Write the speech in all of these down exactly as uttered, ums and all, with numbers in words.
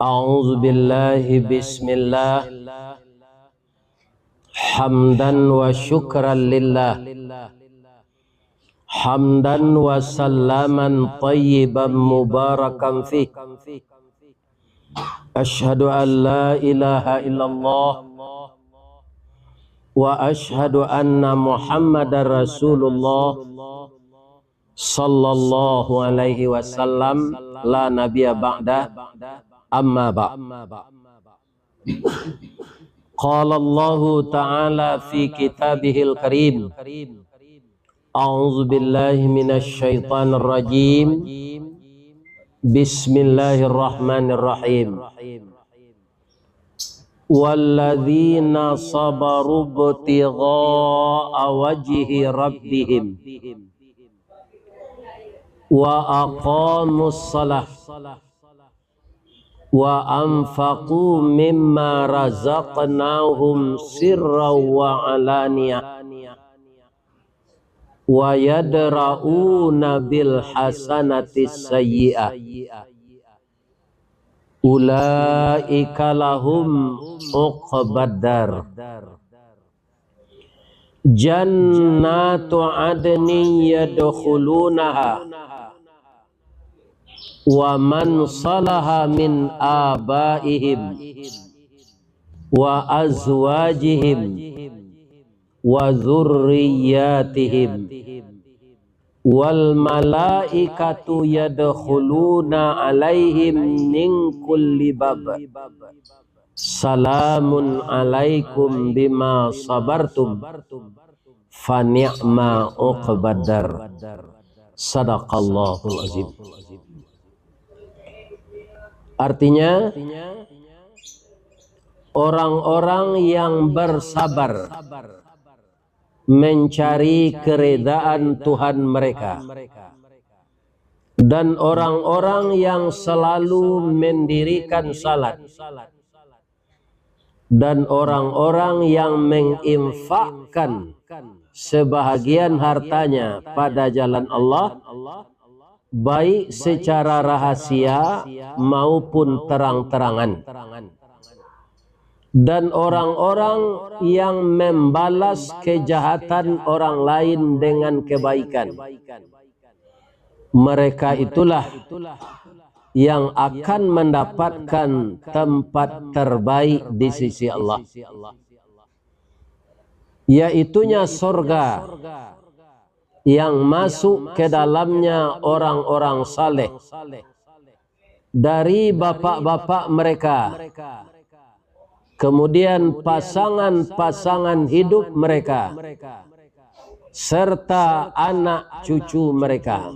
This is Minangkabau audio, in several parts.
أعوذ بالله، بسم الله. حمدا وشكرا لله. حمدا وسلاما طيبا مباركا فيه. أشهد أن لا إله إلا الله، وأشهد أن محمدا رسول الله، صلى الله عليه وسلم، لا نبي بعده، أما بعد. قال الله تعالى في كتابه الكريم، أعوذ بالله من الشيطان الرجيم. بسم الله الرحمن الرحيم. والذين صبروا ابتغاء وجه ربهم وأقاموا الصلاة وأنفقوا مما رزقناهم سرا وعلانية ويدرؤون بالحسنة السيئة أولئك لهم عقبى الدار جنات عدن يدخلونها ومن صلح من آبائهم وأزواجهم وذرياتهم والملائكة يدخلون عليهم من كل باب سلام عليكم بما صبرتم فنعم عقبى الدار. صدق الله العظيم. Artinya, orang-orang yang bersabar mencari keridaan Tuhan mereka, dan orang-orang yang selalu mendirikan salat, dan orang-orang yang menginfakkan sebahagian hartanya pada jalan Allah, baik secara rahasia maupun terang-terangan, dan orang-orang yang membalas kejahatan orang lain dengan kebaikan, mereka itulah yang akan mendapatkan tempat terbaik di sisi Allah, yaitunya sorga yang masuk ke dalamnya orang-orang saleh dari bapak-bapak mereka, kemudian pasangan-pasangan hidup mereka, serta anak cucu mereka.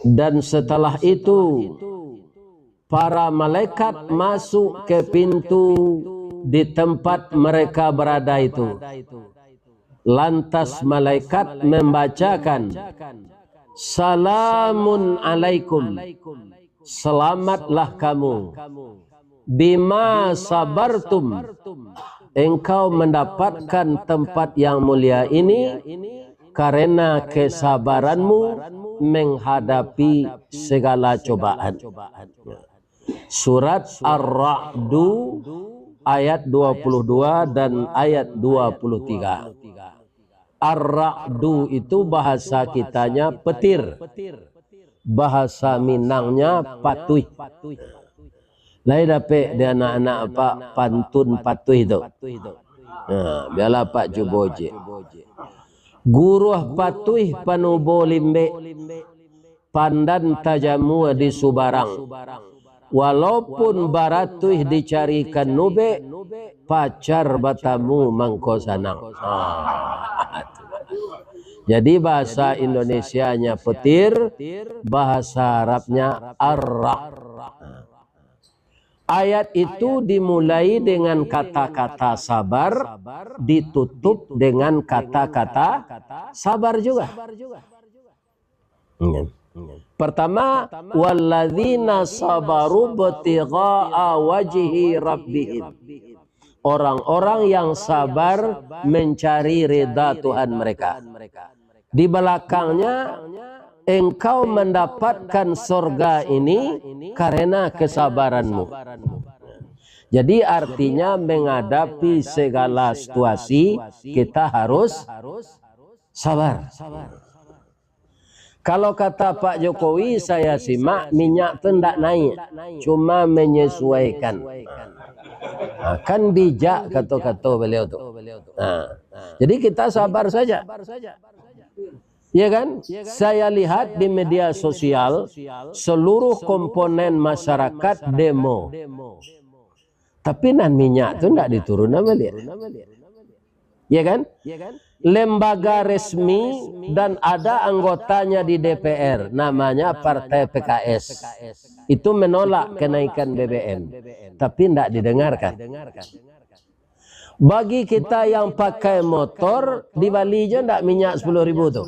Dan setelah itu, para malaikat masuk ke pintu di tempat mereka berada itu. Lantas malaikat membacakan, "Salamun alaikum, selamatlah kamu, bima sabartum, engkau mendapatkan tempat yang mulia ini karena kesabaranmu menghadapi segala cobaan." Surat Ar-Ra'du ayat dua puluh dua dan ayat dua puluh tiga. Ar-Ra'du itu bahasa kitanya petir, bahasa Minangnya patuih. Lai dapek di anak-anak apa pantun patuih tu. Nah, biarlah Pak cubo je. Guruah patuih panubo limbek, pandan tajamua di subarang. Walaupun baratuih dicarikan nubek, pacar batamu mangko sanang. Ah. Jadi bahasa Indonesianya petir, bahasa Arabnya ar-ra'd. Ayat itu dimulai dengan kata-kata sabar, ditutup dengan kata-kata sabar juga. Pertama, "Walladzina sabaru ibtigha'a wajhi rabbihim." Orang-orang yang sabar mencari rida Tuhan mereka. Di belakangnya, Engkau mendapatkan sorga ini karena kesabaranmu. Jadi, artinya, menghadapi segala situasi, kita harus sabar. Kalau kata Pak Jokowi, saya simak, minyak tu ndak naik, cuma menyesuaikan. Ha, kan bijak kato-kato beliau tu. Ha. Jadi, kita sabar saja. Ya kan? Saya lihat di media sosial, seluruh komponen masyarakat demo. Tapi nan minyak tu ndak diturunkan baliak. Ya kan? Lembaga resmi dan ada anggotanya di D P R, namanya Partai P K S. Itu menolak kenaikan B B M. Tapi ndak didengarkan. Bagi kita yang pakai motor, dibali jo ndak minyak sepuluh ribu tu?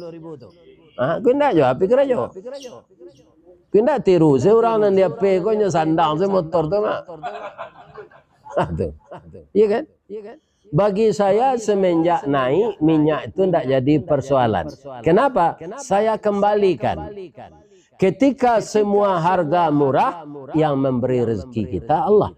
Ha, ku ndak jo, api karajo. Ku ndak tiru se urang nan di A P ko nyo sandang se motor tu, mak. Ha, tu. Iya kan? Bagi saya, semenjak naik, minyak itu ndak jadi persoalan. Kenapa? Saya kembalikan. Ketika semua harga murah, yang memberi rezeki kita Allah.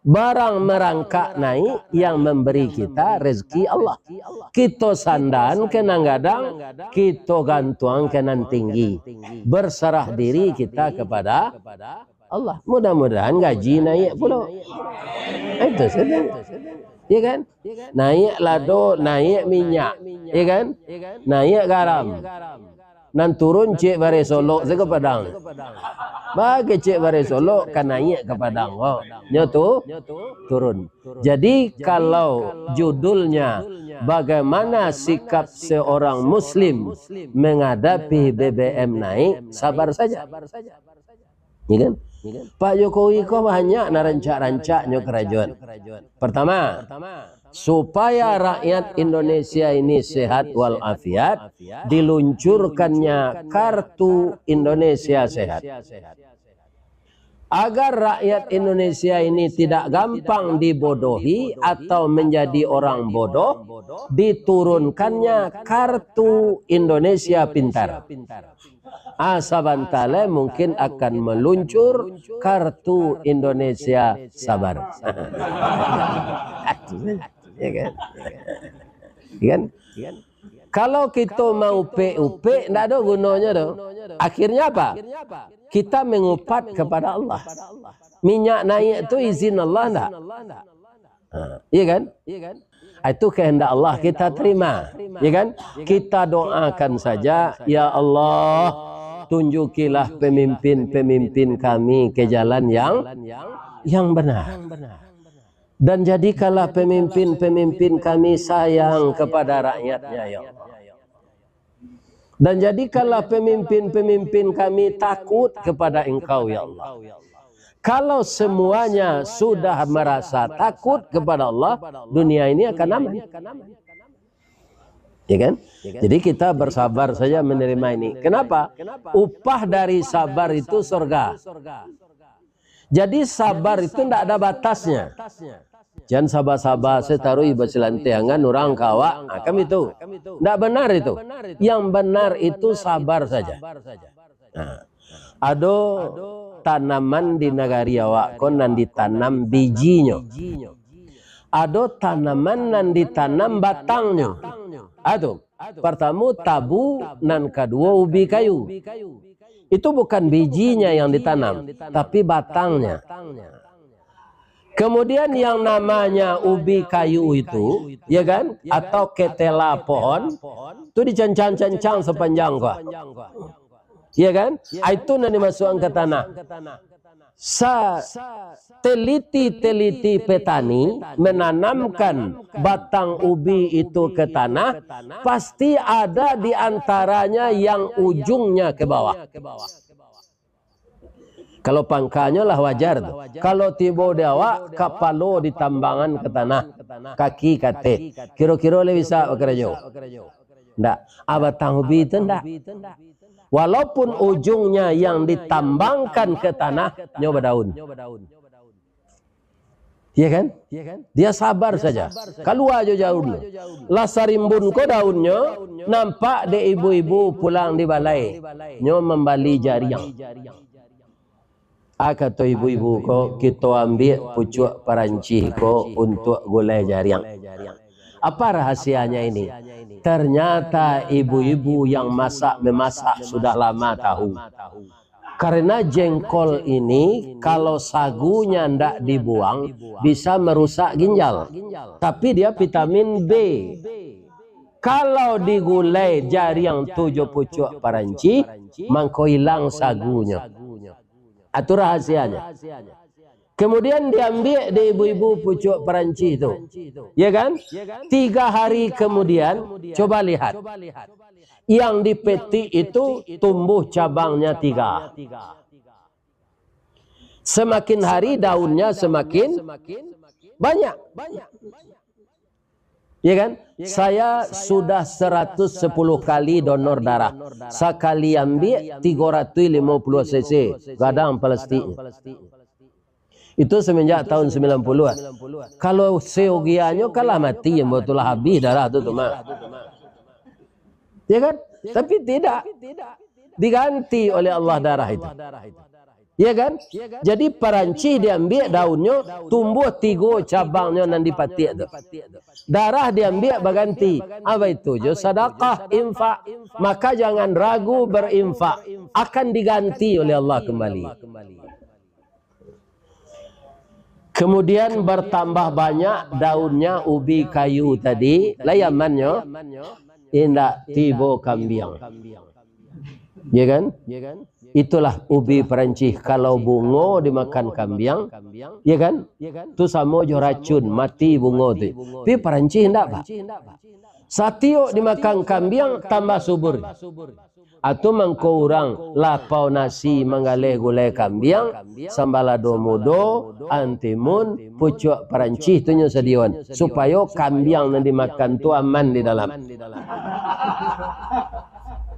Barang merangkak naik, yang memberi kita rezeki Allah. Kito sandaan ka nan gadang, kito gantuang ka nan tinggi. Berserah diri kita kepada Allah. Mudah-mudahan gaji naik pulo. Itu saja. Ya kan? Naik lado, naik minyak. Ya kan? Naik garam. Nan turun ciek bareh Solok se ka Padang. Baa kecek bareh Solok, ka naiak ka Padang ko. Nyo tu turun. Jadi, kalau judulnya, bagaimana sikap seorang muslim menghadapi B B M naik, sabar saja. Ya kan? Pak Jokowi ko banyak nan rancak-rancaknyo karajoan. Pertama, supaya rakyat Indonesia ini sehat walafiat, diluncurkannya kartu Indonesia Sehat. Agar rakyat Indonesia ini tidak gampang dibodohi atau menjadi orang bodoh, diturunkannya kartu Indonesia Pintar. Ah, sabanta lai mungkin akan meluncur kartu Indonesia Sabar. Ya kan? Ya kan? Kalau kito maupek-upek, ndak ado gunonyo doh. Akhirnya apa? Kita mengupat kepada Allah. Minyak naik tu izin Allah ndak? Ha, iya kan? Ah, itu kehendak Allah, kita terima, ya kan? Kita doakan saja, "Ya Allah, tunjukilah pemimpin-pemimpin kami ke jalan yang, yang benar. Dan jadikanlah pemimpin-pemimpin kami sayang kepada rakyatnya, ya Allah. Dan jadikanlah pemimpin-pemimpin kami takut kepada Engkau, ya Allah." Kalau semuanya sudah merasa takut kepada Allah, dunia ini akan aman. Ya kan? Jadi kita bersabar saja menerima ini. Kenapa? Upah dari sabar itu surga. Jadi sabar itu ndak ada batasnya. Jan saba-saba se taruih basilantiangan urang ka awak, ha, kan itu. Ndak benar itu. Yang benar itu sabar saja. Nah, ado tanaman di nagari awak ko nan ditanam bijinyo. Ado tanaman nan ditanam batangnyo. Ah, tu. Partamo tabu, nan kaduo ubi kayu. Itu bukan bijinya yang ditanam, tapi batangnya. Kemudian yang namanya ubi kayu itu, ya kan, atau ketela pohon, tu dicancang-cancang sepanjang ko. Ya kan? Ah, itu nan dimasukkan ke tanah. Sateliti-teliti petani menanamkan batang ubi itu ke tanah, pasti ada di antaranya yang ujungnya ke bawah. Kalau pangkanyo lah wajar tu. Kalau tibo di awak, kapalo ditambangan ke tanah, kaki kateh. Kiro-kiro lai bisa bakarajo? Ndak. Ah, batang ubi tu ndak. Walaupun ujungnya yang ditambangkan ke tanah, nyo badaun. Ya kan? Dia sabar saja. Kalua jo daun tu. Lah sarimbun ko daunnyo, nampak dek ibu-ibu pulang di balai. Nyo mambali jariang. Ah, kato ibu-ibu ko, "Kito ambiak pucuak parancih ko untuak gulai jariang." Apa rahasianya ini? Ternyata ibu-ibu yang masak memasak sudah lama tahu. Karena jengkol ini, kalau sagunya ndak dibuang, bisa merusak ginjal. Tapi dia vitamin B. Kalau digulai jariang tu jo pucuak parancih, mangko ilang sagunyo. Itu rahasianya. Kemudian diambiak dek ibu-ibu pucuak parancih tu. Ya kan? Tiga hari kemudian, coba lihat. Yang dipetik itu tumbuh cabangnya tiga. Semakin hari daunnya semakin banyak. Ya kan? Saya sudah seratus sepuluh kali donor darah. Sakali ambiak tiga ratus lima puluh cc, gadang plastiknya. Itu semenjak tahun sembilan puluhan. Kalau seogianyo kalah mati, yang betulah habis darah tu, tu mah. Ya kan? Tapi tidak. Diganti oleh Allah darah itu. Ya kan? Jadi parancih diambiak daunnyo, tumbuah tigo cabangnyo nan dipatik tu. Darah diambiak baganti. Apa itu jo sadakah, infak. Maka jangan ragu berinfak. Akan diganti oleh Allah kembali. Kemudian bertambah banyak daunnya ubi kayu tadi, lai amannyo, indak tibo kambiang. Ya kan? Itulah ubi parancih, kalau bungo dimakan kambiang, ya kan? Tu samo jo racun, mati bungo tu. Tapi parancih indak, Pak. Satiok dimakan kambiang, tambah subur. Atau mangko urang lapau nasi manggaleh gulai kambiang, sambalado mudo, antimun, pucuak parancih tu nyo sadioan, supayo kambiang nan dimakan tu aman di dalam.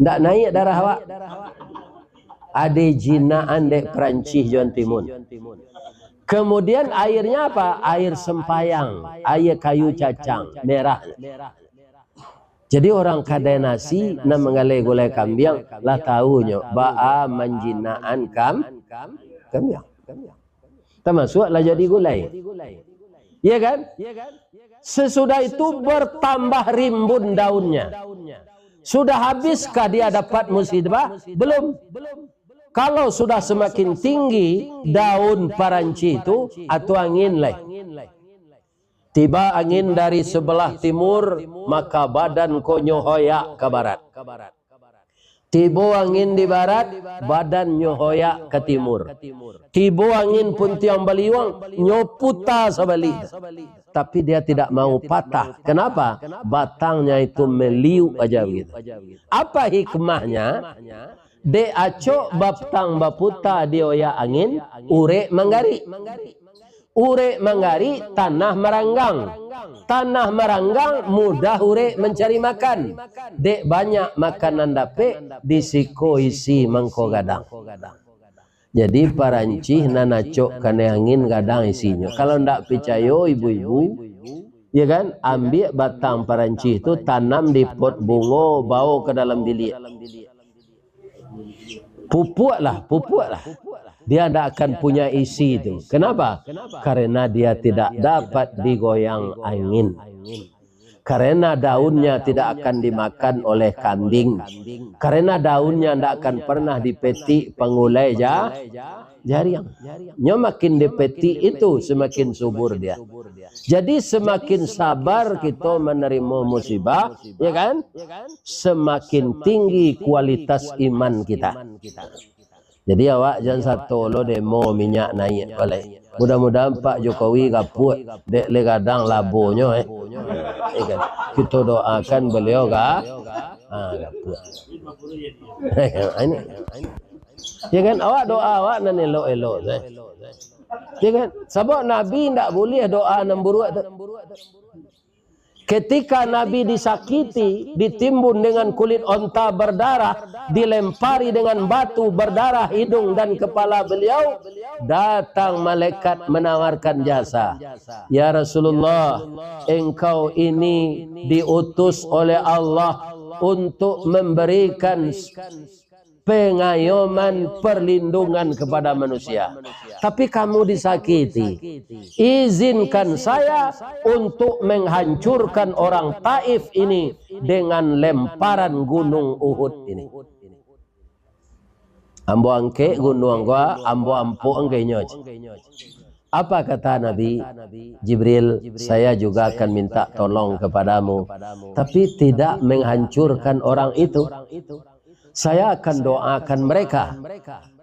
Ndak naik darah awak. Ade jinaan dek parancih jo antimun. Kemudian airnya apa? Air sempayang, air kayu cacang, merah. Jadi orang kadai nasi nan manggaleh gulai kambiang, lah tahu nyo baa manjinaan kam-, kambiang. Tamasuak lah jadi gulai. Ya kan? Sesudah itu bertambah rimbun daunnya. Sudah habiskah dia dapat musibah? Belum. Kalau sudah semakin tinggi daun parancih tu, atau angin lai. Tiba angin dari sebelah timur, maka badan ko nyo hoyak ka barat. Tibo angin di barat, badan nyo hoyak ka timur. Tibo angin puntiang baliuang, nyo puta sabalik. Tapi dia tidak mau patah. Kenapa? Batangnya itu meliuk aja begitu. Apa hikmahnya? Dek acok batang baputa di oyak angin, urek manggarik. Urek manggarik, tanah maranggang. Tanah maranggang, mudah urek mancari makan. Dek banyak makanan dapek, di siko isi mangko gadang. Jadi, parancih nan acok kanai angin gadang isinyo. Kalau ndak picayo, ibu-ibu, ya kan, ambiak batang parancih tu, tanam di pot bungo, bawa ke dalam biliak. Pupuaklah, pupuaklah. Dia ndak akan punya isi tu. Kenapa? Karena dia tidak dapat digoyang angin. Karena daunnya tidak akan dimakan oleh kambing. Karena daunnya ndak akan pernah dipetik pangulai ja-, jariang. Nyo makin dipetik itu, semakin subur dia. Jadi, semakin sabar kito manarimo musibah, ya kan? Semakin tinggi kualitas iman kita. Jadi, awak jan sato lo demo minyak naik balai. Mudah-mudahan Pak Jokowi gapuak, dek le gadang labonyo, eh. Ya kan? Kito doakan beliau ga-, ha, gapuak. Ini. Ya kan? Awak doa awak nan elok-elok tu, eh. Ya kan? Sabab Nabi ndak buliah doa nan buruak tu. Ketika Nabi disakiti, ditimbun dengan kulit onta berdarah, dilempari dengan batu berdarah hidung dan kepala beliau, Datang malaikat menawarkan jasa, "Ya Rasulullah, engkau ini diutus oleh Allah untuk memberikan pengayoman, perlindungan kepada manusia. Tapi kamu disakiti. Izinkan saya untuk menghancurkan orang Taif ini dengan lemparan gunung Uhud ini." Ambo angkek gunung ko, ambo ampuk angkeknyo. Apa kata Nabi? "Jibril, saya juga akan minta tolong kepadamu, tapi tidak menghancurkan orang itu. Saya akan doakan mereka.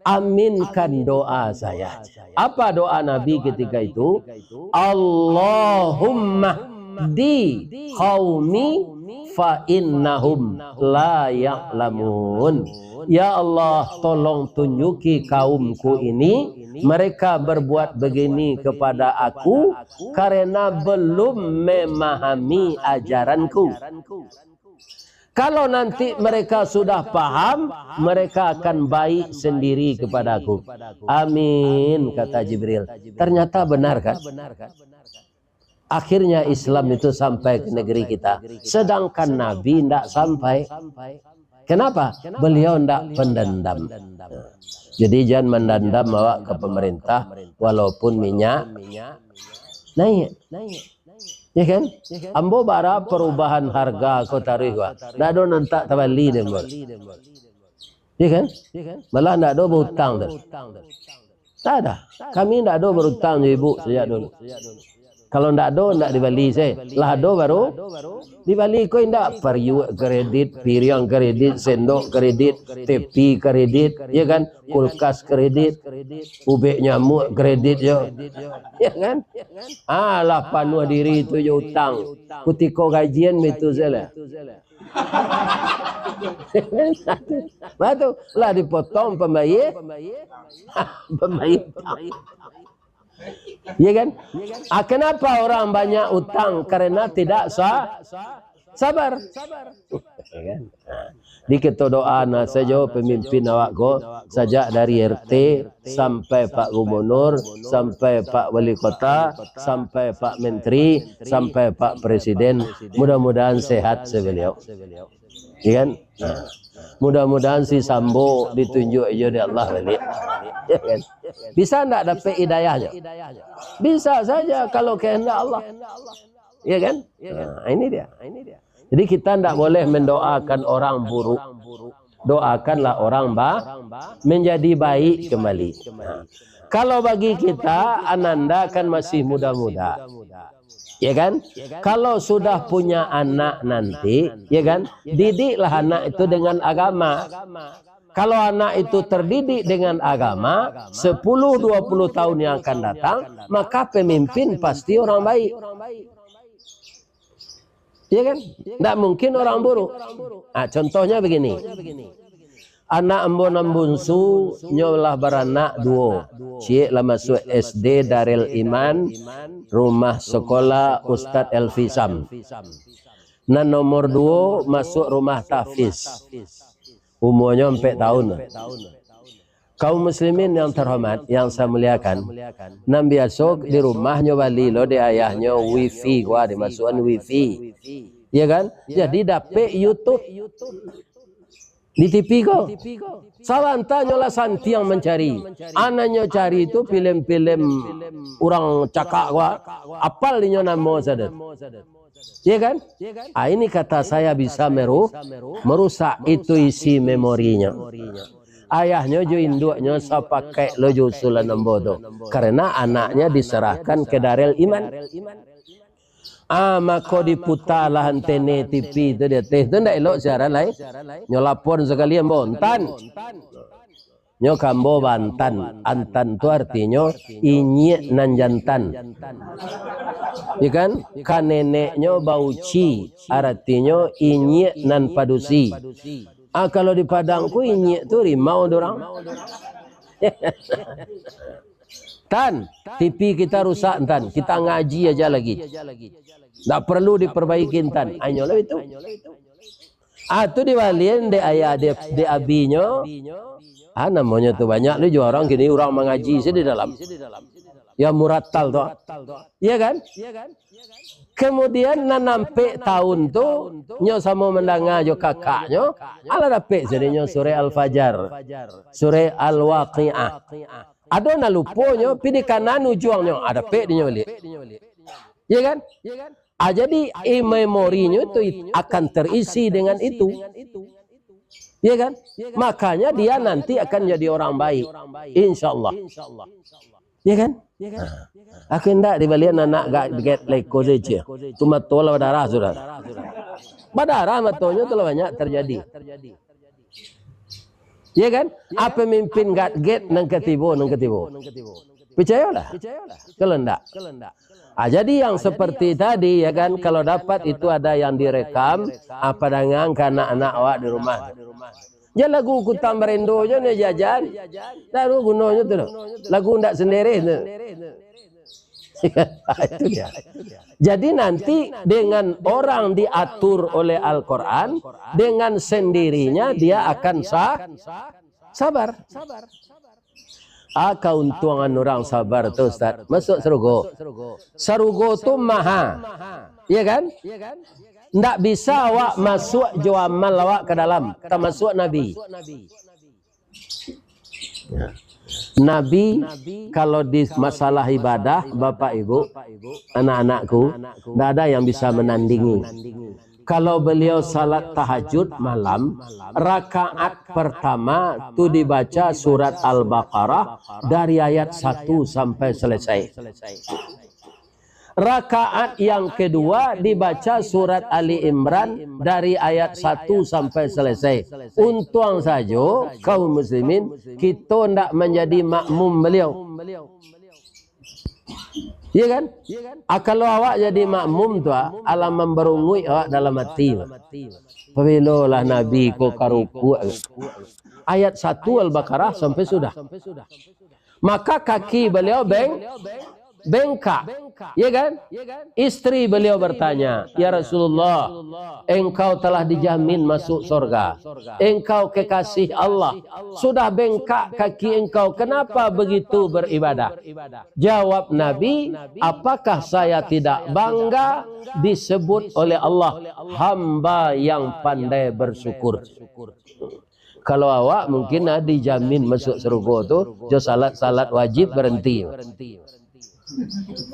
Aminkan doa saya." Apa doa Nabi ketika itu? "Allahumma di qaumi fa innahum la ya'lamun." "Ya Allah, tolong tunjuki kaumku ini, mereka berbuat begini kepada aku karena belum memahami ajaranku. Kalau nanti mereka sudah paham, mereka akan baik sendiri kepada aku." "Amin," kata Jibril. Ternyata benar, kan? Akhirnya Islam itu sampai ke negeri kita. Sedangkan Nabi ndak sampai. Kenapa? Beliau ndak pendendam. Jadi, jangan mendendam awak ke pemerintah, walaupun minyak naik. Ya kan? Ambo bara perubahan harga ko taruih, wah. Ndak ado nan tak tabali dek ambo. Ya kan? Malah ndak ado berutang tu. Tak ada. Kami ndak ado berutang jo ibu sejak dulu. Kalau ndak ado, ndak dibali se. Lah ado baru dibali. Ko indak, pariuak kredit, piriang kredit, sendok kredit, tepi kredit, ya kan? Kulkas kredit, ubek nyamuk kredit jo. Ya kan? Alah, panuah diri tu jo utang. Kutiko gajian betu salah. Batua, lah dipotong pambayia. Pambayia. Ya kan? Ah, kenapa orang banyak utang? Karena tidak sa-, sabar. Ya kan? Di kito doa nah sajo pemimpin awak ko, sajak dari R T sampai Pak Gubernur, sampai Pak Wali Kota, sampai Pak Menteri, sampai Pak Presiden. Mudah-mudahan sehat sebeliau. Ya kan? Nah, mudah-mudahan si Sambo ditunjuk aja dek Allah balik. Ya kan? Bisa ndak dapek hidayahnyo? Bisa saja kalau kehendak Allah. Ya kan? Nah, ini dia. Jadi kita ndak boleh mendoakan orang buruk. Doakanlah orang ba-, menjadi baik kembali. Nah, kalau bagi kita, ananda kan masih muda-muda. Ya kan? Kalau sudah punya anak nanti, ya kan? Didiklah anak itu dengan agama. Kalau anak itu terdidik dengan agama, sepuluh dua puluh tahun yang akan datang, maka pemimpin pasti orang baik. Ya kan? Ndak mungkin orang buruk. Ah, contohnya begini. Anak ambo nan bunsu, nyo lah baranak duo. Ciek lah masuak S D Darul Iman, rumah sekolah Ustadz Elfi Sam. Nan nomor duo masuak rumah tahfiz. Umuanyo ampek tahun. Kaum muslimin yang terhormat, yang saya muliakan, nan biaso di rumah nyo bali lo dek ayahnyo wifi, wah, dimasuakan wifi. Ya kan? Jadi dapek YouTube. Di T V ko. Sabanta nyo lah santiang mancari. Anaknyo cari tu filem-filem urang cakak ko. Apal inyo namo sajo. Ya kan? Ah, ini kata saya bisa meru-, merusak itu isi memorinya. Ayahnyo jo induaknyo sapakaik lo jo usulan ambo tu. Karena anaknya diserahkan ke Darul Iman. Ah, mako diputalah antene T V tu di ateh tu, ndak elok siaran lai. Nyo lapor sakali ambo, "Antan." Nyo ka ambo baantan. Antan tu artinyo inyiak nan jantan. Ya kan? Ka neneknyo bauci, artinyo inyiak nan padusi. Ah, kalau di Padang ko inyiak tu rimau dorang. Tan, T V kita rusak, Tan. Kita ngaji aja lagi. Ndak perlu diperbaiki, Tan. Hanyolah itu. Ah, tu dibalian dek ayah, dek, dek abinyo. Ah, namonyo tu banyak ni jo urang kini, urang mangaji se di dalam. Ya, murattal tu. Iya kan? Kemudian nan ampek tahun tu, nyo samo mandanga jo kakaknyo, alah dapek sadonyo surah Al-Fajar, surah Al-Waqiah. Ado nan luponyo, pi di kanan ujuangnyo, ah, dapek dinyo baliak. Iya kan? Ah, jadi, eh, memorinyo tu it-, akan terisi dengan itu. Iya kan? Makanya dia nanti akan jadi orang baik. Insya Allah. Iya kan? Ah. Aku indak dibalian anak gatget leko saja. Tu mato lah badarah sudah. Badarah matonyo tu lah banyak terjadi. Iya kan? Ah, pemimpin gatget nan katibo, nan katibo. Picayolah. Kalau ndak. Ah, jadi yang seperti tadi, ya kan, kalau dapat itu ada yang direkam, ah, padangakan ka anak-anak awak di rumah. Jan lagu Kutang Barendo jo nyo jajan. Ndak ado gunonyo tu doh. Lagu ndak sendiri tu. Itu dia. Jadi nanti dengan orang diatur oleh Al-Quran, dengan sendirinya dia akan sa-, sabar. Ah, kauntuangan urang sabar tu, Ustaz. Masuak sarugo. Sarugo tu maha. Iya kan? Ndak bisa awak masuak jo amal awak ka dalam, tamasuak Nabi. Nabi, kalau di masalah ibadah, Bapak Ibu, anak-anakku, ndak ada yang bisa menandingi. Kalau beliau salat tahajud malam, rakaat pertama tu dibaca surat Al-Baqarah dari ayat satu sampai selesai. Rakaat yang kedua dibaca surat Ali Imran dari ayat satu sampai selesai. Untuang sajo, kaum muslimin, kito ndak manjadi makmum beliau. Iya kan? Ah, kalau awak jadi makmum tu, ah, alah mambarunguik awak dalam hati. Pabilolah Nabi ko ka rukuak. Ayat satu Al-Baqarah sampai sudah. Maka kaki beliau beng-, bengkak. Iya kan? Istri beliau bertanya, "Ya Rasulullah, engkau telah dijamin masuk surga. Engkau kekasih Allah. Sudah bengkak kaki engkau, kenapa begitu beribadah?" Jawab Nabi, "Apakah saya tidak bangga disebut oleh Allah hamba yang pandai bersyukur?" Kalau awak mungkin, ah, dijamin masuk sarugo tu, jo salat-salat wajib baranti.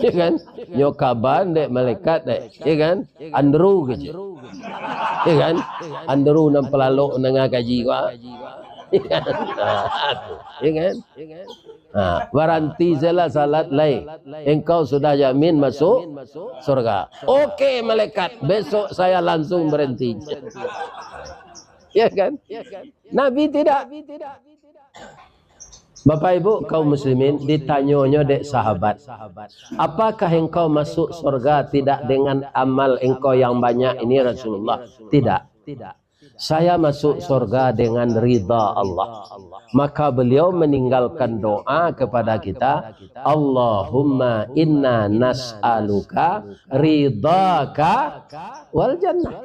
Ya kan? Nyo kaban dek malaikat dek. Ya kan? Andru kecek. Ya kan? Andru nan palalok nangah kaji ko. Ya kan? Ya kan? Ha, baranti sajolah salat lai. Engkau sudah jamin masuk surga. Oke, malaikat, besok saya langsung berhenti. Ya kan? Nabi tidak. Bapak Ibu kaum muslimin, ditanyonyo dek sahabat, "Apakah engkau masuk surga tidak dengan amal engkau yang banyak ini, Rasulullah?" "Tidak. Saya masuk surga dengan ridha Allah." Maka beliau meninggalkan doa kepada kita, "Allahumma inna nas'aluka ridhaka wal jannah."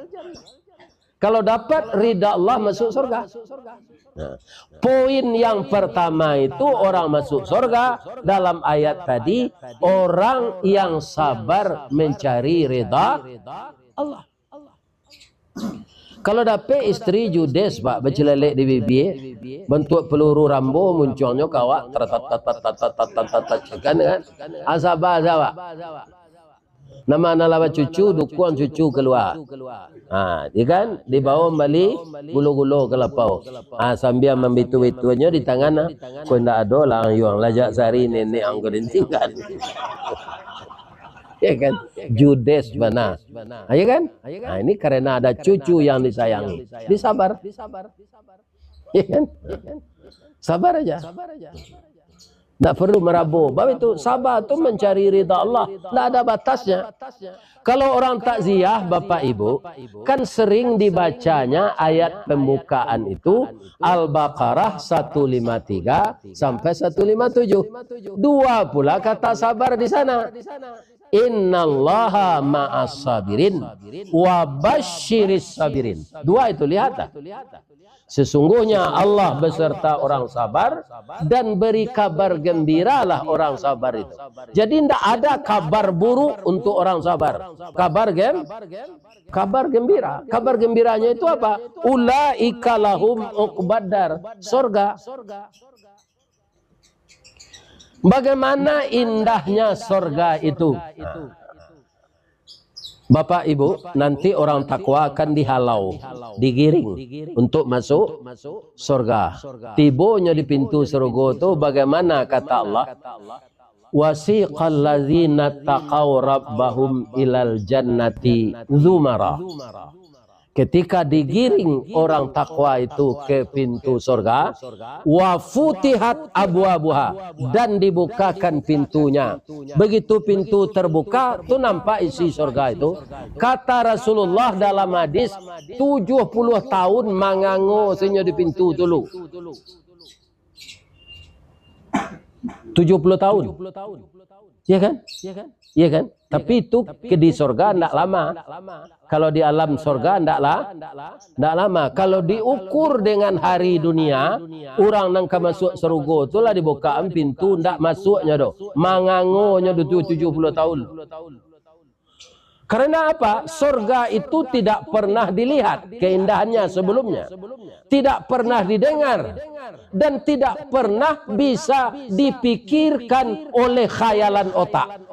Kalau dapat ridha Allah, masuk surga. Nah, poin yang pertama itu orang masuk surga dalam ayat tadi, orang yang sabar mencari ridha Allah. Kalau dapek istri judes, Pak, bacilelek di bibia, bantuak peluru Rambo muncuangnyo ka awak, tat, tat, tat, tat, tat, tat, tat, tat, kan, kan? Ah, sabar saja, Pak. Nama nan lah bacucu, dukuang cucu kalua. Ha, di kan, dibawa bali gulo-gulo ka lapau. Ha, sambia mambitu-bituannyo di tangan, ah. Ko indak ado lah, yuang lajak sari nenek ang ko ditinggal. Ya kan? Judes bana. Ha, ya kan? Ha, ini karena ada cucu yang disayangi. Disabar. Ya kan? Sabar aja. Ndak perlu marabo. Bab itu, sabar tu mencari ridha Allah. Ndak ada batasnya. Kalau orang takziah, Bapak Ibu, kan sering dibacanya ayat pembukaan itu, Al-Baqarah satu lima tiga sampai satu lima tujuh. Dua pula kata sabar di sana. "Innallaha ma'as sabirin, wa basyiris sabirin." Dua itu, lihatlah. Sesungguhnya Allah beserta orang sabar, dan beri kabar gembiralah orang sabar itu. Jadi, ndak ada kabar buruk untuk orang sabar. Kabar gem-, kabar gembira. Kabar gembiranya itu apa? "Ulaika lahum uqbad dar." Sorga. Bagaimana indahnya sorga itu. Bapak Ibu, nanti orang takwa akan dihalau, digiring untuk masuk sorga. Tibonyo di pintu sorga tu, bagaimana kata Allah? "Wasiqal ladzina taqaw rabbahum ilal jannati zumara." Ketika digiring orang takwa itu ke pintu sorga, "wa futihat abwabuha," dan dibukakan pintunya. Begitu pintu terbuka, tu nampak isi sorga itu. Kata Rasulullah dalam hadis, tujuh puluh tahun mangango sinyo di pintu tu lu. Tujuh puluh tahun. Ya kan? Ya kan? Tapi itu ke di sorga ndak lama. Kalau di alam sorga ndak la-, ndak lama. Kalau diukur dengan hari dunia, urang nan ka masuk sarugo tu lah dibukaan pintu, ndak masuknyo doh. Mangangonyo doh tu tujuh puluh tahun. Karena apa? Sorga itu tidak pernah dilihat keindahannya sebelumnya, tidak pernah didengar, dan tidak pernah bisa dipikirkan oleh khayalan otak.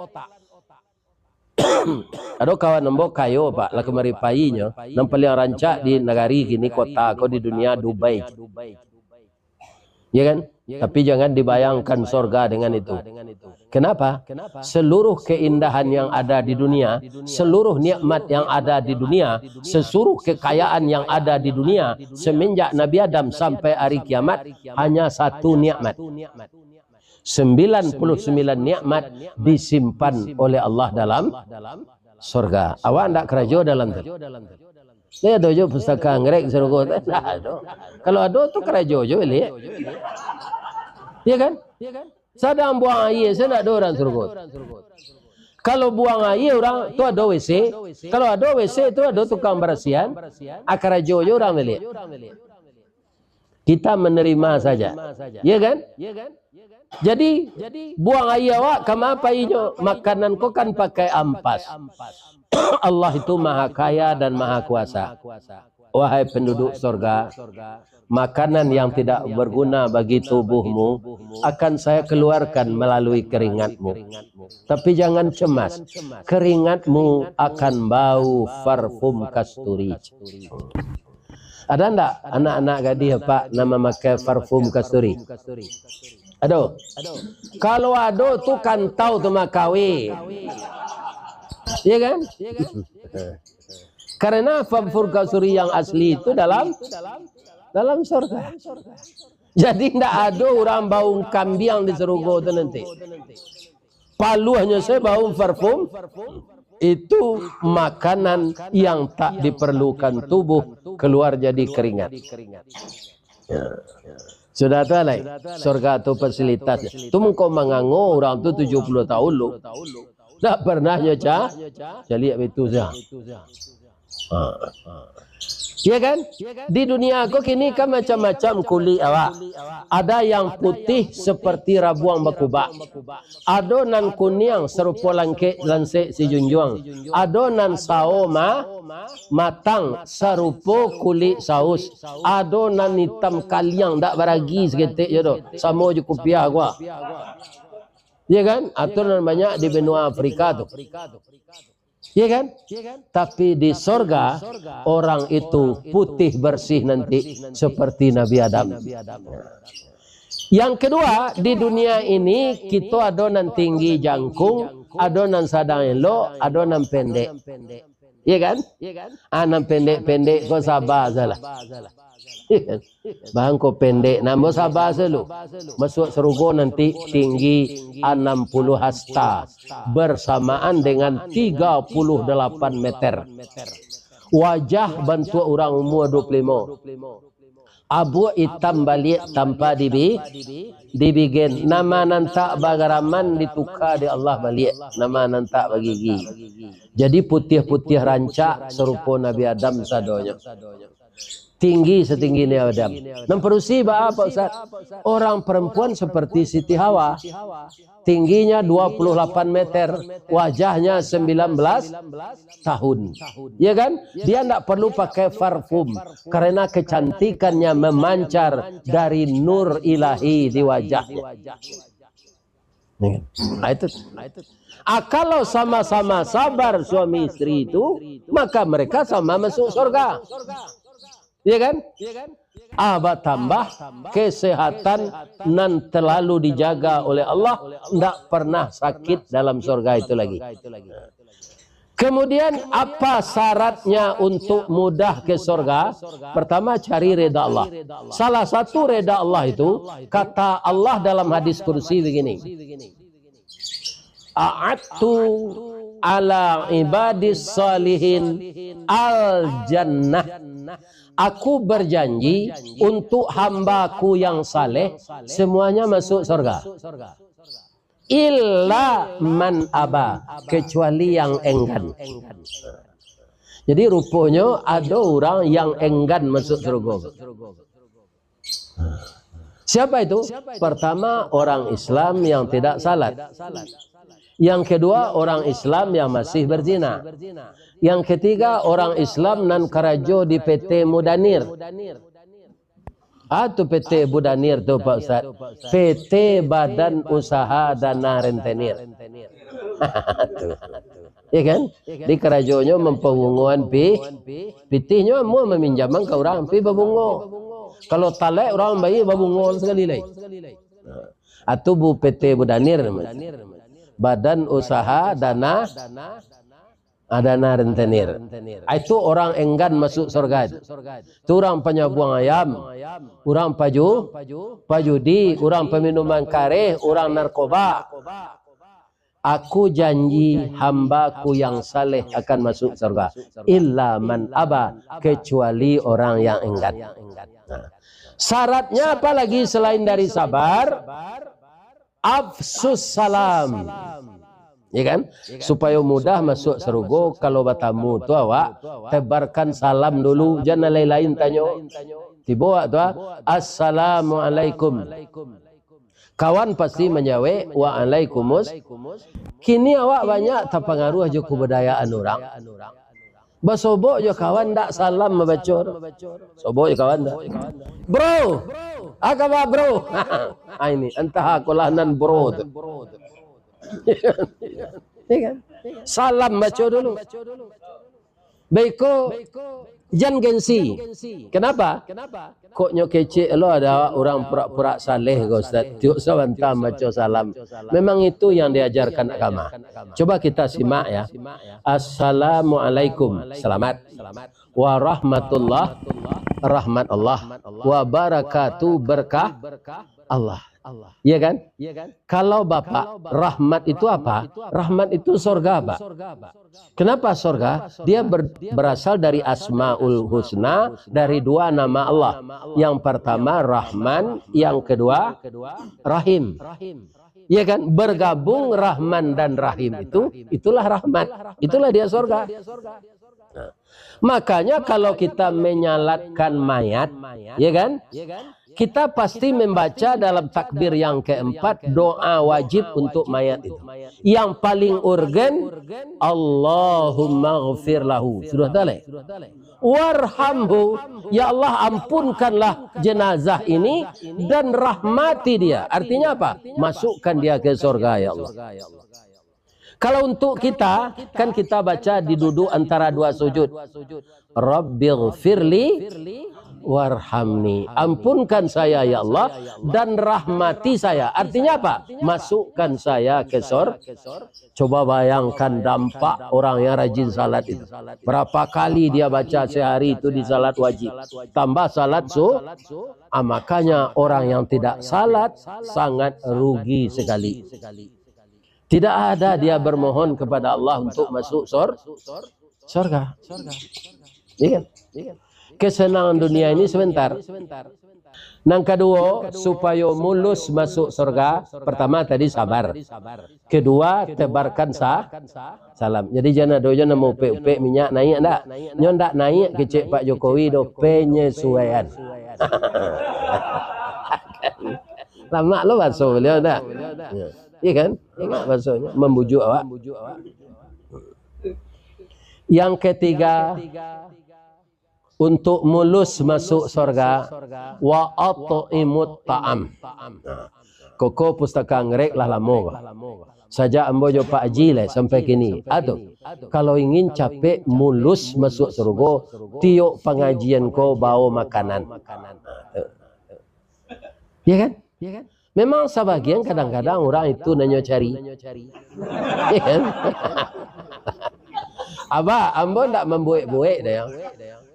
Ado kawan ambo kayo, Pak, lah kamari painyo, nan paliang rancak di nagari kini, kota ko di dunia, Dubai. Ya kan? Tapi jangan dibayangkan sorga dengan itu. Kenapa? Seluruh keindahan yang ada di dunia, seluruh nikmat yang ada di dunia, seluruh kekayaan yang ada di dunia, semenjak Nabi Adam sampai hari kiamat, hanya satu nikmat. Sembilan puluh sembilan nikmat disimpan oleh Allah dalam sorga. Awak ndak karajo dalam tu? Ndak ado jo pustaka anggrek sarugo tu. Ndak ado. Kalau ado tu karajo jo, Lik. Ya kan? Sadang buang aia sajo ndak ado urang sarugo. Kalau buang aia urang tu ado W C. Kalau ado W C tu ado tukang barasihan. Ah, karajo jo urang, Lik. Kita menerima saja. Ya kan? Jadi, buang aia awak, kama painyo? Makanan ko kan pakai ampas. Allah itu Maha Kaya dan Maha Kuasa. Wahai penduduk sorga, makanan yang tidak berguna bagi tubuhmu akan Saya keluarkan melalui keringatmu. Tapi jangan cemas, keringatmu akan bau parfum kasturi. Ada ndak anak-anak gadih, Pak, nan mamakai parfum kasturi? Ado? Kalau ado tu kantau tu makawi. Ya kan? Karena parfum kasturi yang asli itu dalam, dalam sorga. Jadi ndak ado urang bau kambiang di sarugo tu nanti. Paluahnyo sajo bau parfum, itu makanan yang tak diperlukan tubuh, keluar jadi keringat. Ya. Sudah tu, alai, sorga tu fasilitas. Tu mangko mangango urang tu tujuh puluh tahun lu. Ndak pernah nyo ca-, caliak itu sajo. Ha. Ya kan? Di dunia ko kini kan macam-macam kulik awak. Ada yang putih seperti rabuang bakubak. Ado nan kuniang sarupo langkek lansek si junjuang. Ado nan sao ma-, matang sarupo kulik saus. Ado nan itam kaliang dak baragi saketek je doh. Samo jo kupiah gua. Ya kan? Atau nan banyak di benua Afrika tu. Ya kan? Tapi di sorga, orang itu putih bersih nanti seperti Nabi Adam. Yang kedua, di dunia ini, kito ado nan tinggi jangkung, ado nan sadang elok, ado nan pendek. Ya kan? Ah, nan pendek-pendek ko saba sajolah. Bangko pendek, namo saba sajo lu. Masuak sarugo nanti tinggi anam puluah hasta, bersamaan dengan tiga puluh delapan meter. Wajah bantuak urang umua dua puluh limo. Abuak itam baliak tanpa dibi-, dibigen. Nama nan tak bagaraman dituka dek Allah baliak. Nama nan tak bagigi. Jadi putiah-putiah rancak sarupo Nabi Adam sadonyo. Tinggi satinggi Nabi Adam. Nan padusi baa, Pak Ustaz? Orang perempuan seperti Siti Hawa. Tingginya dua puluh delapan meter, wajahnya sembilan belas tahun. Ya kan? Dia ndak perlu pakai parfum, karena kecantikannya memancar dari nur ilahi di wajahnya. Ya kan? Nah, itu. Ah, kalau sama-sama sabar suami istri itu, maka mereka sama masuk surga. Ya kan? Ah, batambah kesehatan nan terlalu dijaga oleh Allah, ndak pernah sakit dalam surga itu lagi. Kemudian, apa syaratnya untuk mudah ke surga? Pertama, cari reda Allah. Salah satu reda Allah itu, kata Allah dalam hadis kursi begini, "A'adtu ala ibadis salihin al jannah." Aku berjanji untuk hamba-Ku yang saleh, semuanya masuk surga. Illa man aba, kecuali yang enggan. Jadi, ruponyo ado urang yang enggan masuk surga. Siapa itu? Pertama, orang Islam yang tidak salat. Yang kedua, orang Islam yang masih berzina. Yang ketiga, orang Islam nan karajo di P T Mudanir. Ah, tu P T Mudanir tu, Pak Ustaz. P T Badan Usaha Dana Rentenir. Tu. Ya kan? Di karajonyo mampabungoan pi-, pitihnyo amuah maminjaman ka urang, pi babungo. Kalau talek urang bayi babungo sakali lai. Nah, atu bu P T Mudanir namanya. Badan Usaha Dana, ah, Dana Rentenir. Ah, itu orang enggan masuk surga. Itu urang panyabuang ayam, urang paju-, pajudi, urang paminuman kareh, urang narkoba. Aku janji hamba-Ku yang saleh akan masuk surga. Illa man aba, kecuali orang yang enggan. Nah, syaratnya apa lagi selain dari sabar? Afsus salam. Ya kan? Supayo mudah masuk sarugo, kalau batamu tu awak, tebarkan salam dulu, jan nan lain-lain tanyo. Tibo awak tu, ah, "Assalamualaikum." Kawan pasti manjawek, "Waalaikumus." Kini awak banyak tapangaruah jo kabudayaan urang. Basobok jo kawan ndak salam mambaco tu. Sobok jo kawan tu. "Bro, apa kabar, bro?" Ah, ini, antah akolah nan bro tu. Ya kan? Salam baco dulu. Baiko, jan gengsi. Kenapa? Kok nyo kecek lo ado urang pura-pura saleh ko, Ustaz? Tiok sabanta baco salam. Memang itu yang diajarkan agama. Coba kita simak ya. Assalamualaikum, selamat. Warahmatullah, rahmat Allah. Wabarakatuh, berkah Allah. Iya kan? Kalau Bapak, rahmat itu apa? Rahmat itu sorga, Pak. Kenapa sorga? Dia ber-, berasal dari Asmaul Husna, dari dua nama Allah. Yang pertama Rahman, yang kedua Rahim. Iya kan? Bergabung Rahman dan Rahim itu, itulah rahmat. Itulah dia sorga. Nah, makanya kalau kita menyalatkan mayat, ya kan? Kita pasti membaca dalam takbir yang keempat doa wajib untuk mayat itu. Yang paling urgen, "Allahumma ghfir lahu." Sudah talek. "Warhamhu." Ya Allah, ampunkanlah jenazah ini dan rahmati dia. Artinya apa? Masukkan dia ke sorga, ya Allah. Kalau untuk kita, kan kita baca di duduk antara dua sujud. "Rabbighfirli warhamni." Ampunkan saya, ya Allah, dan rahmati saya. Artinya apa? Masukkan saya ke sor-, coba bayangkan dampak orang yang rajin salat itu. Berapa kali dia baca sehari itu di salat wajib. Tambah salat su-, ah, makanya orang yang tidak salat sangat rugi sekali. Tidak ada dia bermohon kepada Allah untuk masuk sor-, sorga. Iya kan? Kesenangan dunia ini sebentar. Nan kaduo, supayo mulus masuk surga, pertama tadi sabar. Kedua, tebarkan sa-, salam. Jadi jan ado jo nan maupek-upek minyak naiak ndak. Nyo ndak naiak kecek Pak Jokowi doh, penyesuaian. Lamak lo baso beliau ndak? Ya. Iya kan? Lamak basonyo, mambujuk awak. Yang ketiga, untuk mulus masuk surga, wa at'imut ta'am. Nah, koko Pustaka Anggrek lah lamo ko. Sajak ambo jo Pak Haji lai sampai kini. Ado, kalau ingin capek mulus masuk surga, tiok pangajian ko bawa makanan. Nah, tu. Ya kan? Memang sabagian kadang-kadang urang itu nan nyo cari. Ya kan? Abah, ambo ndak mambuek-buek doh, ya.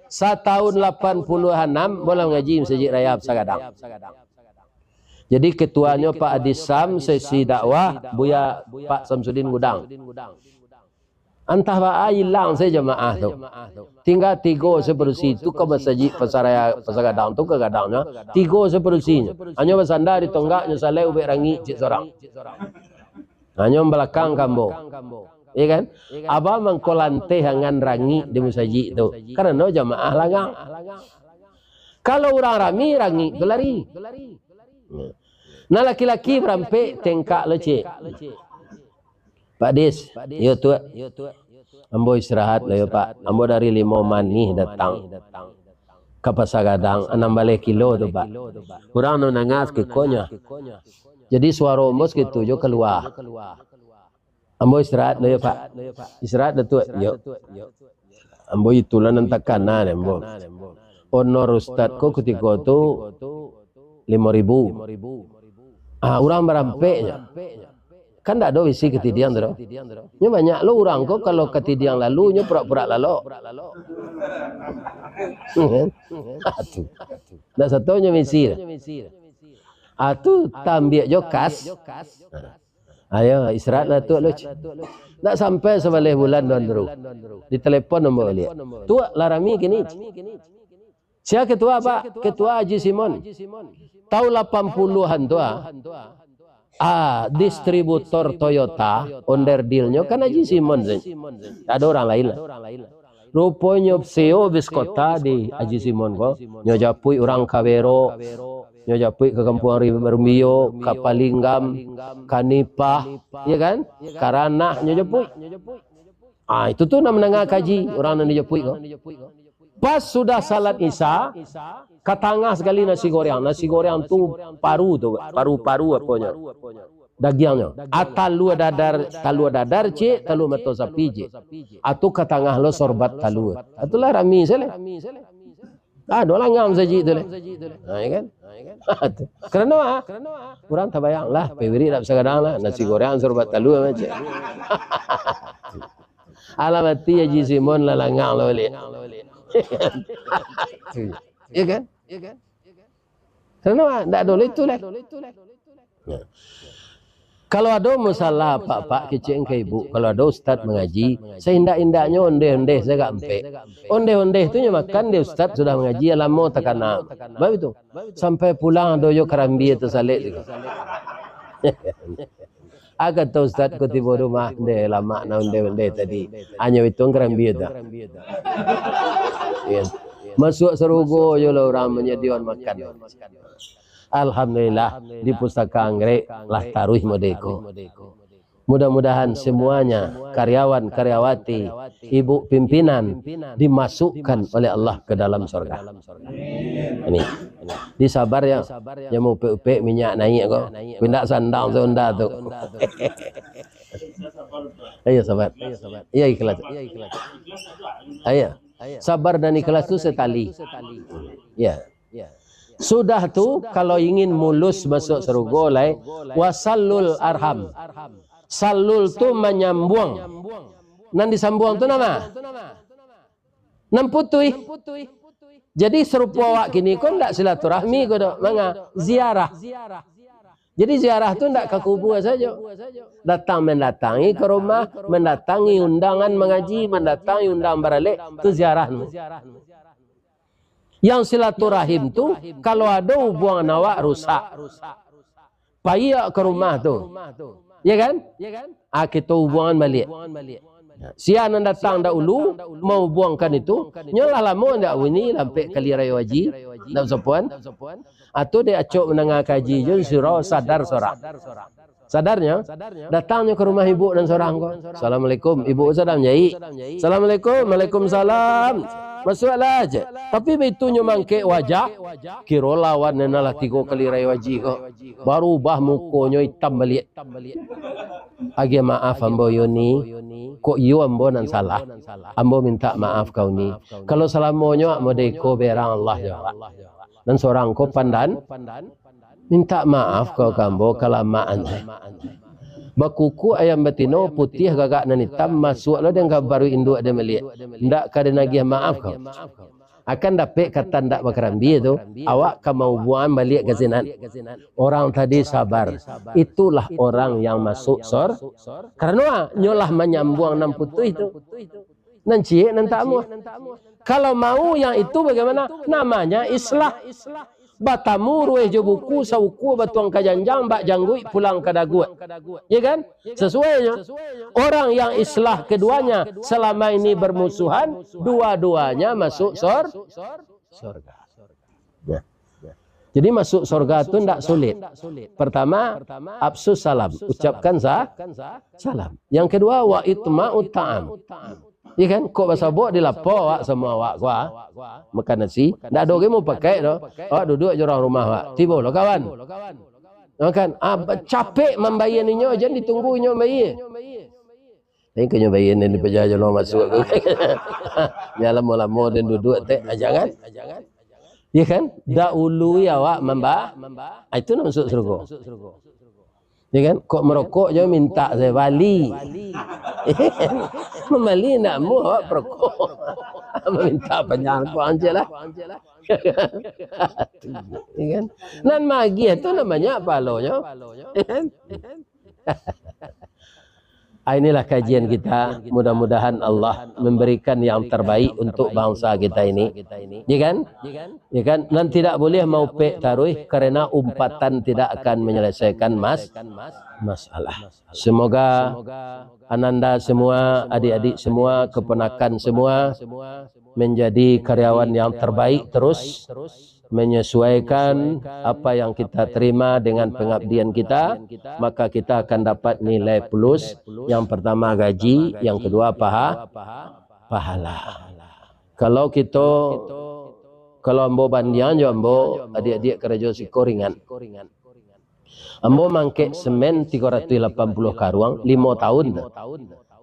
Satahun lapan puluah anam, ambo lah mangaji Masajik Raya Pasagadang. Jadi, ketuanyo Pak Adi Sam, sesi dakwah, Buya Pak Samsudin Gudang. Antah baa ilang se jamaah tu. Tingga tigo se padusi tu ka masajik Pasaraya-, Pasagadang tu ka gadangnyo, tigo se padusinyo. Hanyo basanda di tonggaknyo, salai ubek rangik cik sorang. Hanyo balakang ka ambo. Iya kan? Abah mangko lanteh angan rangik di masajik tu. Karano jamaah langang. Kalau urang rami, rangik tu lari. Nah, laki-laki barampek tengkak lo, cik. Pak Dis, yo, Tuak. Ambo istirahat lo, yo, Pak. Ambo dari Limau Manih datang ka Pasagadang, anam baleh kilo tu, Pak. Urang nan nangah sakikonyo. Jadi, suaro ambo sakitu jo kalua. Ambo istirahat lo, yo, Pak. Istirahat, Datuak. Yo. Ambo itulah nan takana dek ambo. Honor ustad ko kutiko tu limo ribu. Ah, urang barampeknyo. Kan ndak ado bisi katidiang tu doh. Nyo banyak lo urang ko, kalau katidiang lalu, nyo purak-purak lalok. Ah, tu. Ndak sato nyo misi. Ah, tu tambiak jo kas. Ayo, istirahat lah, Tuak, lu. Ndak sampai sabaleh bulan, Tuan Guru. Ditelepon ambo baliak. Tuak, lah rami kini. Sia ketua, Pak? Ketua Haji Simon. Taun lapan puluahan tu, ah. Ah, distributor Toyota, onderdilnyo kan Haji Simon sajo. Tak ada orang lain lah. Ruponyo seo bis kota di Haji Simon ko. Nyo japuik urang ka Berok, nyo japuik ka Kampuang Ri-, Rumbio, ka Palinggam, ka Nipah, iya kan? Ka Ranah nyo japuik. Ah, itu tu nan mandanga kaji urang nan dijapuik ko. Pas sudah salat Isya, ka tangah sakali nasi goreng. Nasi goreng tu paru tu, paru-paru aponyo. Dagiangnyo. Ah, talua dadar, talua dadar ciek, talua mato sapi ciek. Atu ka tangah lo sorbat talua. Atulah rami sajo. Ah, ado langang saji tu lah. Ha, ya kan? Ha, tu. Karano ah, urang tabayang lah, pabiri dak sagadang lah, nasi goreng sorbat talua macam. Alah mati Haji Simon lah langang lah baliak. Ya kan? Karano ah, ndak ado lah itu lah. Nah. Kalau ado masalah apak-apak kecek ka ibu, kalau ado ustad mangaji, saindak-indaknyo ondeh-ondeh sagak ampek. Ondeh-ondeh tu nyo makan dek ustad sudah mangaji, lamo takana. Baik tu. Sampai pulang ado jo karambia tasalek tu. Ah, kato ustad ko tibo rumah, ndeh lamak na ondeh-ondeh tadi. Hanyo ituang karambia tu. Ya. Masuak sarugo jo lah urang manyadiakan makan. Alhamdulillah, di Pustaka Anggrek lah taruih modeko. Mudah-mudahan semuanya, karyawan-karyawati, ibu pimpinan, dimasukkan oleh Allah ke dalam surga. Amin. Di sabar ya, jan maupek-upek minyak naiak ko. Pindah sandang tu onda tu. Ayo sabar. Iya ikhlas. Ayo. Sabar dan ikhlas tu setali. Ya. Sudah tu, kalau ingin mulus masuk sarugo lai, wasalul arham. Salul tu manyambuang. Nan disambuang tu nama? Nan putuih. Jadi sarupo awak kini ko ndak silaturahmi ko doh, manga ziarah. Jadi ziarah tu ndak ka kubua sajo. Datang mandatangi ka rumah, mandatangi undangan mangaji, mandatangi undangan baralek, tu ziarah namonyo. Yang silaturahim tu, kalau ado hubuangan awak rusak, paiak ka rumah tu. Ya kan? Ah, kito hubuangan baliak. Sia nan datang dahulu mahubuangkan itu, nyo lah lamo ndak wini lampek kali rayo haji, ndak basopoan. Atau dek acok mandanga kaji jo siro sadar sorang. Sadarnyo, datangnyo ka rumah ibuk nan sorang ko. "Assalamualaikum." Ibuk sadang manjaik. "Assalamualaikum." "Waalaikumsalam." "Masuaklah," cek. Tapi baitu nyo mangkek wajah, kiro lawan nan lah tigo kali rayo haji ko. Barubah mukonyo itam baliak. "Agiah maaf ambo, Yuni. Kok iyo ambo nan salah? Ambo mintak maaf ka Uni. Kalau salamonyo ak modeko berang Allah jo awak. Nan sorang ko pandan, mintak maaf ka, ka ambo kalamaan. Bakuku ayam batino, putiah gagak nan itam, masuak lo den ka baru induak den baliak. Ndak ka den agiah maaf ka." Akan dapek kata ndak bakarambia tu, awak ka mahubuangan baliak ka sinan. Orang tadi sabar. Itulah orang yang masuk sor-, karano nyo lah manyambuang nan putuih tu. Nan ciek nan tak amuah. Kalau mau yang itu bagaimana? Namanya islah. Batamu rueh jo buku, saukua batuang ka janjang, bak jangguik pulang ka daguak. Ya kan? Sesuainyo. Orang yang islah keduanya selama ini bermusuhan, dua-duanya masuk sor-, sorga. Ya. Jadi masuk sorga tu ndak sulit. Pertama, afsus salam, ucapkan sa-, salam. Yang kedua, wa itma'u ta'am. Iya kan? Kok basabok di lapo awak samo awak ko, ah? Makan nasi, ndak ado ge mau pakai doh. Awak duduak jo urang rumah awak. Tibo lo kawan. Makan, ah, capek mambayia inyo, jan ditunggu inyo mambayia. Tapi kanyo bayia nan dipajajo lo masuak tu. Jan lamo-lamo den duduak tek, ah, jangan. Iya kan? Dahului awak mamba-, ah, itu nan masuk surga. Ya kan? Kok marokok jo mintak sajo bali. Mambali ndak amuah awak parokok. Mintak panjang ko ancik lah. Ya kan? Nan magiah tu namonyo pahalonyo. Ya kan? Ah, inilah kajian kita. Mudah-mudahan Allah memberikan yang terbaik untuk bangsa kita ini. Ya kan? Ya kan? Dan tidak boleh maupek taruih, karena umpatan tidak akan menyelesaikan mas-, masalah. Semoga ananda semua, adik-adik semua, keponakan semua, menjadi karyawan yang terbaik terus, menyesuaikan apa yang kita terima dengan pengabdian kita, maka kita akan dapat nilai plus. Yang pertama gaji, yang kedua paha-, pahala. Kalau kito, kalau ambo bandiang jo ambo, adik-adik karajo siko ringan. Ambo mangkek semen tigo ratuih lapan puluah karuang, limo tahun tu.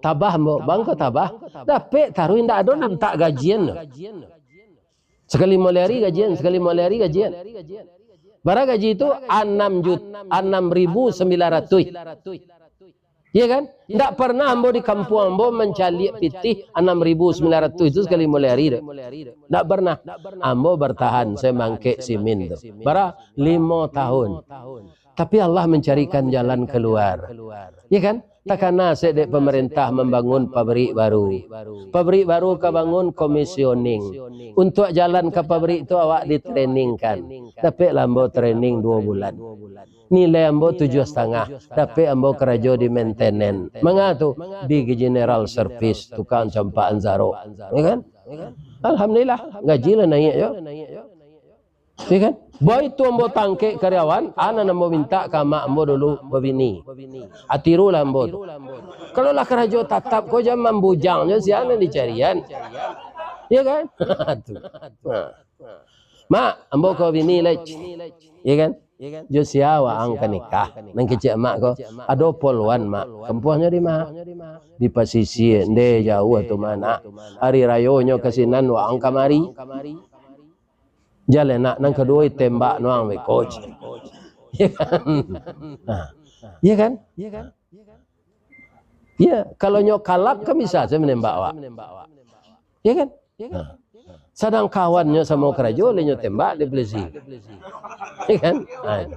Tabah ambo, bangko tabah. Dapek taruih, indak ado nan tak gajian tu. Sakali moleh ari gajian, sakali moleh ari gajian. Bara gaji tu? Anam jut-, anam ribu sambilan ratuih. Iya kan? Ndak pernah ambo di kampuang ambo mancaliak pitih anam ribu sambilan ratuih tu sakali moleh ari tu. Ndak pernah. Ambo bartahan, saya mangkek simin tu. Bara? Limo tahun. Tapi Allah mencarikan jalan keluar. Iya kan? Takana se dek pamarintah mambangun pabrik baru. Pabrik baru ka bangun, komisioning. Untuak jalan ka pabrik tu awak ditreningkan. Dapeklah ambo trening duo bulan. Nilai ambo tujuah satangah, dapek ambo karajo di maintenance. Manga tu? Di General Service, tukang campak ansaro. Ya kan? Alhamdulillah, gaji lah naiak jo. Ya kan? Baitu ambo tangkek karyawan, a nan ambo mintak ka amak ambo dulu babini. Atirulah ambo tu. Kalau lah karajo tatap ko, jan mambujang jo sia nan dicarian. Ya kan? Tu. Ha. Mak, ambo ka babini lai. Ya kan? Jo sia waang ka nikah? Nan kecek amak ko, ado polwan, Mak. Kampuangnyo di ma? Di pasisia. Nde jauah tu, Mak, nak. Ari rayonyo ka sinan, waang kamari. Jaleh nak, nan kaduo tembak nuang beko. Ya kan? Nah. Ya kan? Ya, kalau nyo kalap kan bisa sajo manembak awak. Ya kan? Nah. Sadang kawannyo samo karajo, lai nyo tembak di polisi. Ya kan? Nah, itu.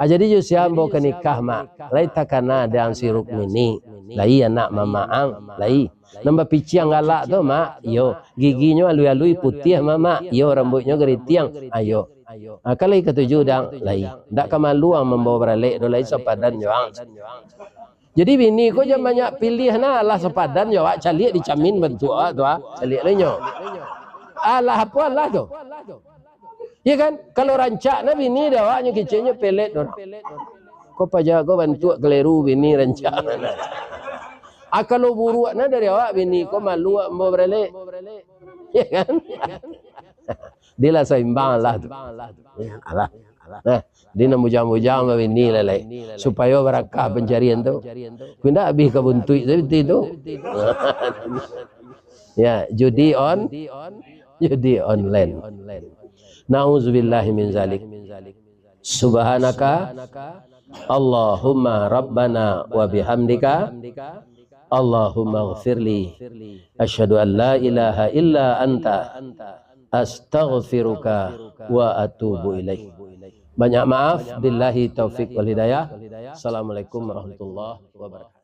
Ah, jadi jo sia ambo ka nikah, Mak, lai takana dek si Rukmini. Lai anak mamak ang, lai. Nan bapiciang galak tu, Mak? Iyo. Giginyo alui-alui putiah, Mamak? Iyo. Rambuiknyo garitiang? Ayo. Ah, ka lai katuju dang? Lai. Ndak ka malu ang mambawa baralek do, lai sapadan jo ang. Jadi bini ko jan banyak piliah nah, alah sapadan jo awak, caliak di camin bantuak awak tu, ah. Caliak lai nyo. Alah apo alah tu? Iyo kan? Kalau rancak nah bini di awak, nyo keceknyo pelet tu. Ko paja ko bantuak kaleru bini rancak. Ah, kalau buruak nah dari awak bini ko malu awak mambawa baralek. Iyo kan? Dilah saimbang lah tu. Alah. Nah, di nan bujang-bujang babini lah lai. Supayo barakah pancarian tu. Pindah abih ka buntuik tu, biti tu. Ya, judi on, judi online. Nauzubillahi min zalik. Subhanaka Allahumma rabbana wa bihamdika. Allahumma ghfirli. Asyhadu an la ilaha illa anta. Astaghfiruka wa atubu ilaik. Banyak maaf. Billahi taufik wal hidayah. Assalamualaikum warahmatullahi wabarakatuh.